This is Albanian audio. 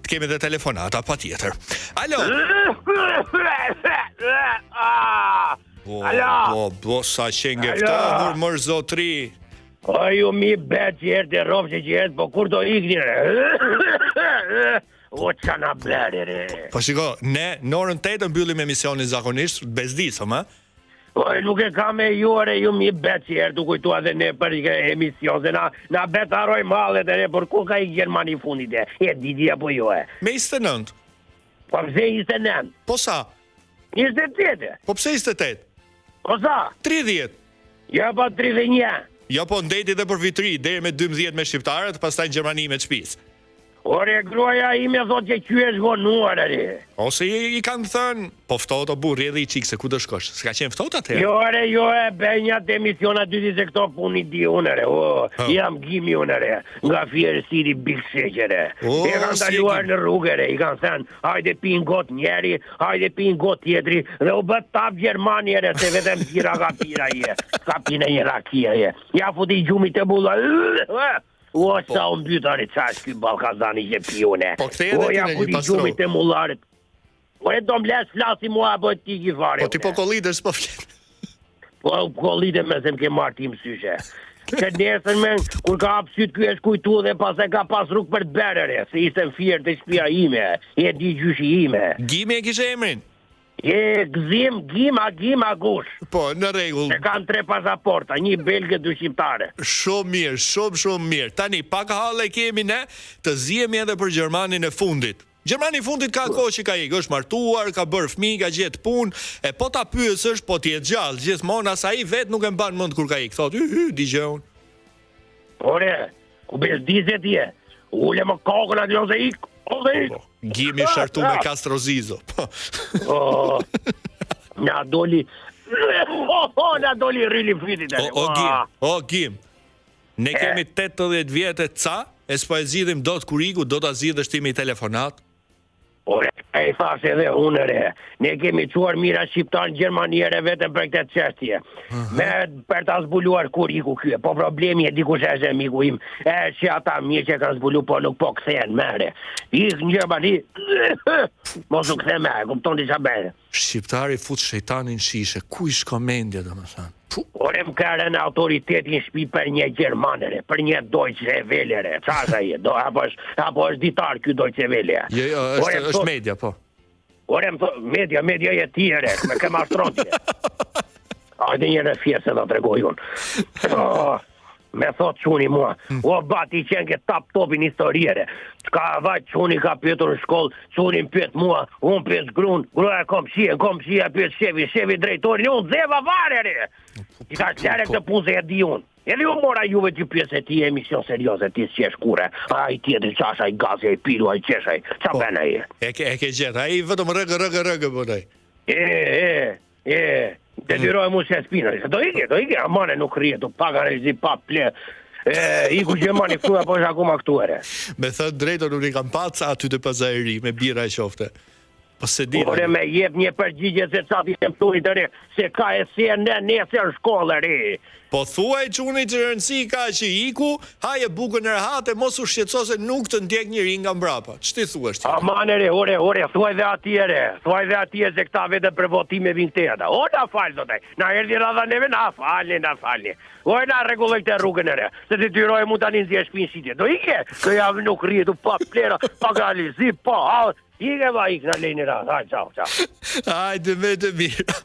Të kemi dhe telefonata patjetër. Alo. Bo, Alo. bo, bo, sa qenke Alo. ftohur, mor zotri. O ju mi bet që herë të rrofë që herë, po kur do ikni re? O ça na bëre re? Po shiko, ne në orën 8 mbyllim emisionin zakonisht, bezdisëm, ë? O nuk e kam me ju re, ju mi bet që herë të kujtua dhe ne për një emision, se na, na bet harroj mallet e re, por ku ka i Gjermani fundit e? E di di apo jo e? Me 29. Po pse 29? Po sa? 28. Po pse 28? Po sa? 30. Ja po 31. Jo po ndejti dhe për vit ri, deri me 12 me shqiptarët, pastaj në Gjermani me çpis. Ore gruaja ime thotë që ky është vonuar re. Ose i, i kanë thënë, po ftohtë o burr, rri i çik se ku do shkosh. S'ka qenë ftohtë atëherë. Jo ore, jo e bëj një emision aty di se këto punë i di unë re. O, Ha. jam gimi unë re. Nga Fier City Big Sheqere. O, E kanë si e ndaluar gim. në rrugë re, i kanë thënë, hajde pin got njeri, hajde pin got tjetri dhe u bë tap Gjermani re se vetëm bira ka pira je. Ka pinë një rakia je. Ja futi gjumi të bulla. O, sa u mbyt ari, qa është ky Ballkazani që pi une. Po kthehet O, edhe ti ja në një futi pastro. gjumi të mullarit. Ore, do m'lesh flasi mua apo ti ki fare. Po ti po une. kollitesh s'po flet. Po kollite me se më ke marrë ti mësyshe. Që nesër men, kur ka hap syt ky është kujtu dhe pastaj ka pas rrugë për të bërë re, se ishte në Fier te shtëpia ime, e di gjyshi ime. Gimi e kishe emrin. E gzim, gim, agim, agush. Po, në rregull. Se kanë tre pasaporta, një belge, dy shqiptare. Shumë mirë, shumë shumë mirë. Tani pak halle kemi ne, të zihemi edhe për gjermanin e fundit. Gjermani i fundit ka kohë që ka ikë, është martuar, ka bërë fëmijë, ka gjetë punë, e po ta pyesësh, po të jetë gjallë, gjithmonë as ai vetë nuk e mban mend kur ka ikë. Thotë, hy hy, di gjë unë. Ore, ku bezdise ti e? Ule më kokën aty ose ik, ose ik. Po, Gimi shartu me Kastro Zizo. Po. Oh, na doli Oh, na doli rryli fytit. O, o Gim, o Gim. Ne E. kemi 80 vjet e ca, e s'po e zgjidhim dot kur iku, do ta zgjidhësh ti me një telefonat. Ore, e i thash edhe unë re, ne kemi çuar mira shqiptar në Gjermani re vetëm për këtë çështje. Me për ta zbuluar kur iku ky. Po problemi e di kush është miku im, e që ata mirë që kanë zbulu, po nuk po kthehen më re. Ik në Gjermani, mos u kthe më, e kupton ti çfarë bëre. Shqiptari fut shejtanin shishe, ku i shko mendja domethënë? Pu. Ore më ka rënë autoriteti në shtëpi për një gjerman re, për një Deutsche Welle re. Qa është ai? Do apo është apo është ditar ky Deutsche Welle? Jo, jo, Ore, është më është thot- media, po. Ore më thot, media, media je ti re, me kë mashtron ti. Hajde një në fjesë ta tregoj unë. Oh, me thot çuni mua, o ba ti qenke tap topin histori re. Ka vajt çuni ka pyetur në shkollë, çuni më pyet mua, unë pyet grun, gruaja komshie, komshia pyet shefi, shefi drejtorin, unë zeva fare re. I ka lere këtë punë se e di unë. Edhe ju mora juve t'ju pyes se ti je emision serioze, ti s'qesh kurrë. Ai tjetri qash, ai gazi, ai pilu, ai qesh, ai. Qa Po. bën ai? E ke e ke gjetë. Ai vetëm rrëgë rrëgë rrëgë bën ai. E, e, e, detyrohem unë se spinën. Se do ike, do ike, amane nuk rrihet, do pa analizi, pa ple. E, iku Gjermani këtu apo është akoma këtu ere. Me thënë drejtën unë i kam pa ca aty te pazari me birra e qofte. Po se di. Ore tani. me jep një përgjigje se ca ti kem thuni të re, se ka e si e ne nesër në shkollë re. Po thuaj çuni që rëndësi ka që iku, haje bukën rehat e mos u shqetëso se nuk të ndjek njeri nga mbrapa. Ç'ti thuash ti? Aman ere, ore, ore, thuaj dhe atje re, thuaj dhe atje se këta vetëm për votime vinë këtej ata. O, na fal, thotë ai, na erdhi radha neve, na falni, na falni. O, na rregulloj këtë rrugën e re, se detyroj mu tani nxjerr shtëpinë shitje. Do ike, do javë nuk rrihet, pa plera, pa realizim, pa hall. Ike va ik na lejni rahat. Hajde, ciao, ciao. Hajde me të mirë.